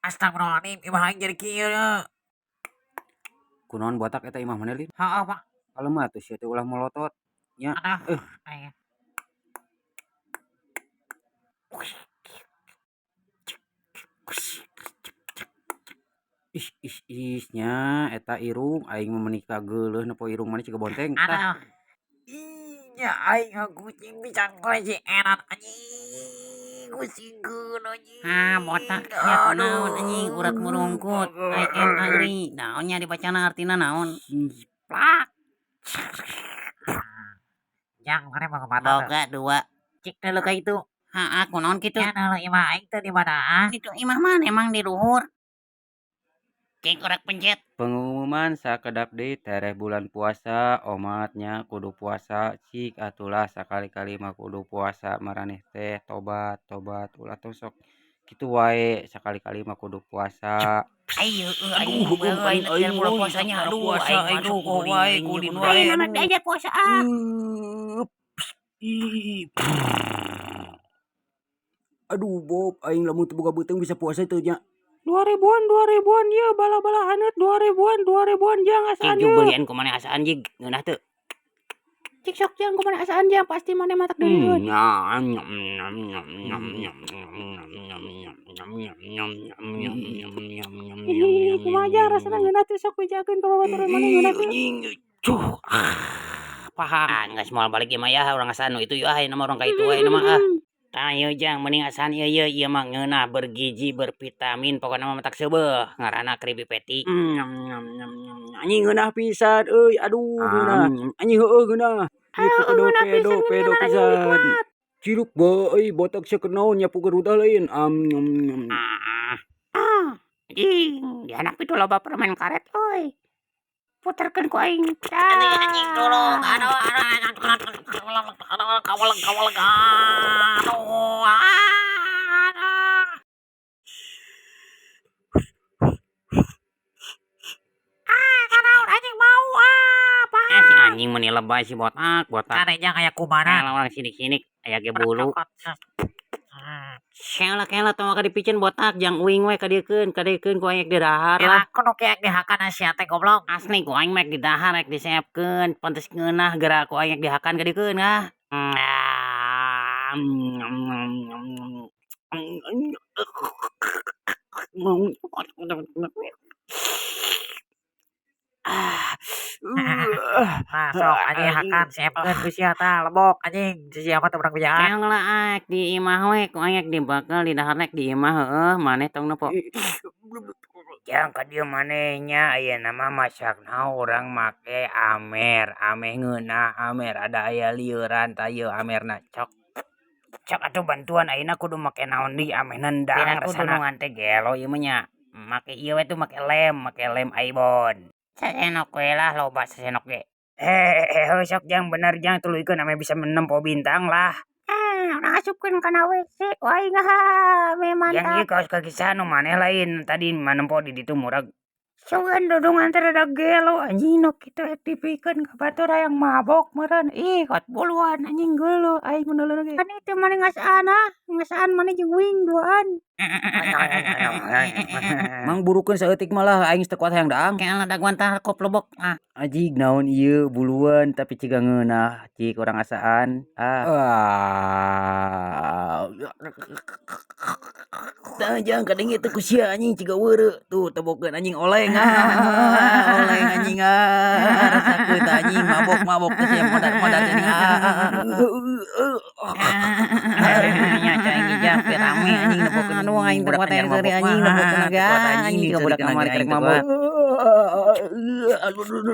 Astagfirullahaladzim, imah aing jadi kieu ye. Kunaon botak eta imah maneh, Lin? Heeh, Pak. Kalem atuh sia teh, ulah molotot nya. Aduh, Eh. Aing. Ih ih ih, nya eta irung aing mah meuni kageuleuh nempo irung maneh ciga bonteng tah. Aduh. Ih, nya aing ngagucing pisan enak anjing. Gusingkeun anjing. Ah, botak sia kunaon anjing, urat murungkut. I am angry. Naon nya dibacana, artina naon? Plak. Jang, maneh mau kemana tuh? Boga dua. Cik dulu ka itu. Heeh, kunaon kitu? Ya dulu imah aing teh di mana ah? Itu imah mana emang di luhur? Cik urak pencet. Pengumuman sakedap deui, tereh bulan puasa omatnya, kudu puasa cik atulah, sakali-kali mah kudu puasa maraneh teh, tobat tobat, ulah tong sok kitu wae, sakali-kali mah kudu puasa. Ayo, aing Aduh, aing aing bulan euy, puasanya, sok aduh, puasa aing aing aduh, sok kudu wae, kudu kulin wae. wae. Aing diajak puasa ah. Ih. Aduh, Bob, aing lamun teu boga beuteung bisa puasa teu nya? 2 ribuan, 2 ribuan ya, bala-bala haneut 2 ribuan, 2 ribuan jang, asaan Cik ye. Belian ku maneh asaan, jig ngeunah teu? Cik sok jang, kumaha asaan jang, pasti maneh matak deuleuheun. Nyam nyam nyam nyam nyam nyam nyam nyam nyam nyam nyam nyam nyam nyam nyam nyam. Ih, kumaha jang rasana, ngeunah teu? Sok bejakeun ka babaturan maneh, ngeunah teu? Anjing, cuh, ah, paham. Ah, geus moal balik ieu mah ya, urang asaan nu itu ah, ayeuna mah urang ka itu we mah ah. Tah ieu jang, mending asaan ieu ieu ieu mah ngeunah, bergizi, bervitamin, pokona mah matak seubeuh, ngaranna Krabby Patty. Nyam nyam nyam nyam. Anjing, ngeunah pisan euy, aduh ngeunah. Anjing, heueuh ngeunah. Ieu pedo ngeunah pedo pisan, pedo ngeunah, anjing, pisan. nikmat. Ciluk bae euy, botak sia kunaon nyapu rudah lain. Am nyam nyam. Ah, Ah, anjing, di anak itu loba permen karet euy. Puterkeun ku aing. Anjing, anjing, tolong. Aduh, aduh, aduh, kawal, kawal, aduh, aduh. Ah, kanaon anjing mau ah, eh, si anjing meuni lebay si botak, botak. Kade jang aya kumana? Nah, orang sinik-sinik aya ge bulu. Kela kela, tong ka dipicen botak, jang uing we kadiekeun, kadiekeun ku aing didahar lah. Kela kudu kieu dihakan sia teh, goblok. Asli, ku aing mah didahar, rek diseepkeun, pantes ngeunah geura ku aing dihakan kadiekeun ah. Ah. Nah, sok anjing hakan seepkeun ku sia tah, lebok anjing, si sia mah teu menang bejaan. Kela aek di imah we, ku aing dibakal didahar rek di imah heueuh, maneh tong nempo. Jang, ka dieu maneh nya, ayeuna mah masakna urang make amer, ameh ngeunah amer, ada aya lieuran tah ieu amerna, cok. Cok atuh bantuan, ayeuna kudu make naon deui ameh nendang Kira rasana. Dunungan teh gelo ieu mah nya. Make ieu we tuh, make lem Aibon. Sasenok we lah, loba sasenok ge. Eh, heuh sok jang, bener jang, tuluykeun ameh bisa menempo bintang lah. Ah, urang asupkeun kana WC ku aing ah, meh Yang ieu mantap. kaos kaki saha nu maneh lain tadi manempo di ditu murag. Sugan dudungan teh rada gelo anjing, nu kitu rek dipikeun ka batur hayang mabok meureun. Ih, kot buluan anjing, geuleuh aing mun ge. Kan itu maneh ngasaan ah, ngasaan maneh jeung uing duaan. Mang burukeun saeutik malah aing teu kuat hayang daang. Kela daguan tah kop lebok ah. Anjing, naon ieu buluan tapi ciga ngeunah, cik urang asaan. Ah. Tah jang, kadenge teu ku sia anjing, ciga weureu. Tuh tebokeun anjing, oleng ah, oleng anjing ah. Rasakeun tah anjing, mabok-mabok teh sia, modar-modar anjing ah. Nya cai jang rame anjing nebokeun. Aduh, aing teu budak kuat anyar hayang mabok seuri mah. anjing, nebokeun Teu ge kuat anjing anjing jiga budak diseurikeun kamari lagi karek aing teu mabok. kuat. Aduh, aduh, aduh.